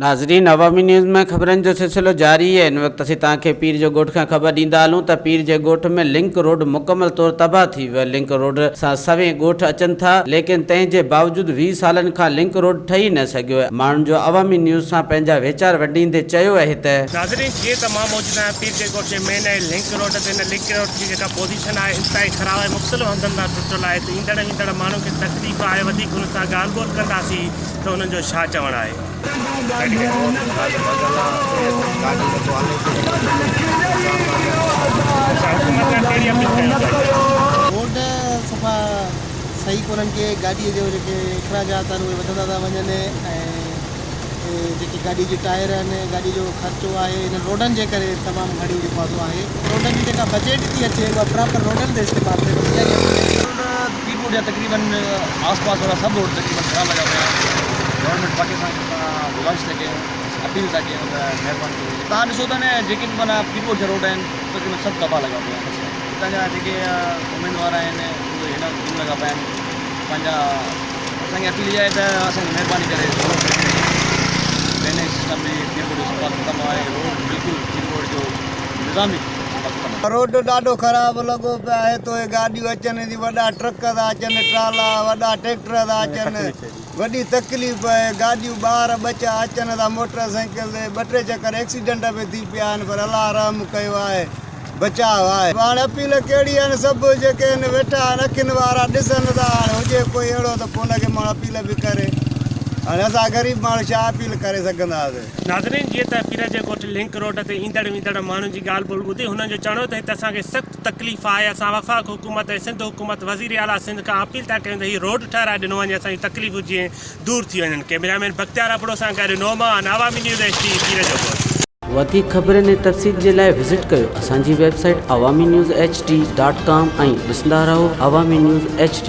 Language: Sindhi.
ناظرين عوامي نيوز ۾ خبرن جو سلسلو جاري آهي هن وقت اسين توهان کي پير جو ڳوٺ کان خبر ڏيندا هلون ته پير جي ڳوٺ ۾ لنڪ روڊ مڪمل طور تباهه ٿي ويو لنڪ روڊ سان سوين ڳوٺ اچن ٿا ليڪن تنهن جي باوجود 20 سالن کان لنڪ روڊ ٺهي نه سگهيو آهي ماڻهن جو عوامي نيوز سان پنهنجا ويچار ونڊيندي چيو اهي ته. ناظرين جيئن ته مان موجود آهيان پير جي ڳوٺ جي مين ۽ لنڪ روڊ تي هن لنڪ روڊ جي جيڪا پوزيشن آهي انتهائي خراب آهي مختلف هنڌن تان ٽٽل آهي ته ايندڙ ويندڙ ماڻهن کي تڪليف آهي وڌيڪ انهن سان ڳالهه ٻولهه ڪنداسين ته انهن جو ڇا چوڻ آهي. اڇا حڪومت کان ڪهڙي اپيل ڪيو ٿا. روڊ صفا صحيح ڪونهن ڪي گاڏي جو جيڪي اخراجات آهن اهي وڌندا ٿا وڃن ۽ جيڪي گاڏي جي ٽائر آهن گاڏي جو خرچو آهي انهن روڊن جي ڪري تمام گهڻي جيڪو آهي سو آهي روڊن جي جيڪا بجيٽ ٿي اچي اها پراپر روڊن تي استعمال ٿئي بس اها ئي اپيل آهي. روڊ پير روڊ جا تقريبن آس پاس وارا سڀ روڊ تقريبن خراب لڳا پيا آهن گورنمينٽ پاڪستان کي اسان گذارش ٿا ڪيون اپيل ٿا ڪيون ته مهرباني ڪري تهان ڏسو ته نه جيڪي به معنيٰ پير روڊ جا روڊ آهن تقريبن سڀ تباهه لڳا پيا آهن هتان جا جيڪي اميدوار آهن اهي هن وقت گم لڳا پيا آهن پنهنجا اسان کي اپيل اها آهي ته اسان کي مهرباني ڪري ٿورو ڊرينيج سسٽم به پير روڊ جو صفا ختم آهي روڊ بلڪل پير روڊ جو نظام ئي صفا ختم آهي. روڊ ڏاڍو خراب لڳو پيو آهي تو اهي گاڏيون اچن ٿيون وڏا ٽرڪ ٿا اچن ٽرالا وڏا ٽريڪٽر ٿا اچن وڏي تڪليف آهي گاڏيون ٻار ٻچا اچن ٿا موٽر سائيڪل تي ٻه ٽي چڪر ايڪسيڊنٽ به ٿي پيا آهن پر الله رحم ڪيو آهي بچاء آهي. هاڻي اپيل ڪهڙي آهن سڀ جيڪي آهن ويٺا آهن اکين وارا ڏسن ٿا هاڻي هجي ڪوئي اهڙو ته پوء ان کي ماڻهو اپيل به ڪري هاڻي اسان غريب ماڻهو ڇا اپيل ڪري سگهنداسين. ناظرين جيئن ته پير جي ڳوٺ لنڪ روڊ تي ايندڙ ويندڙ ماڻهن جي ڳالهه ٻولهه ٻڌي هنن جو چوڻ هو ته هت اسان کي سخت تڪليف آهي اسان وفاق حڪومت ۽ سنڌ حڪومت وزير اعليٰ سنڌ کان اپيل ٿا ڪيون ته هي روڊ ٺهرائي ڏنو وڃي اسان جون تڪليفون جيئن دور ٿي وڃن ڪئميرا مين بختيار ابڙو سان گڏ نعمان عوامي نيوز ايڇ ڊي پير جو ڳوٺ. وڌيڪ خبرن ۽ تفصيل جي لاء وزٽ ڪيو اسان جي website Awami news H D dot com ۽ ڏسندا رهو عوامي نيوز ايڇ ڊي.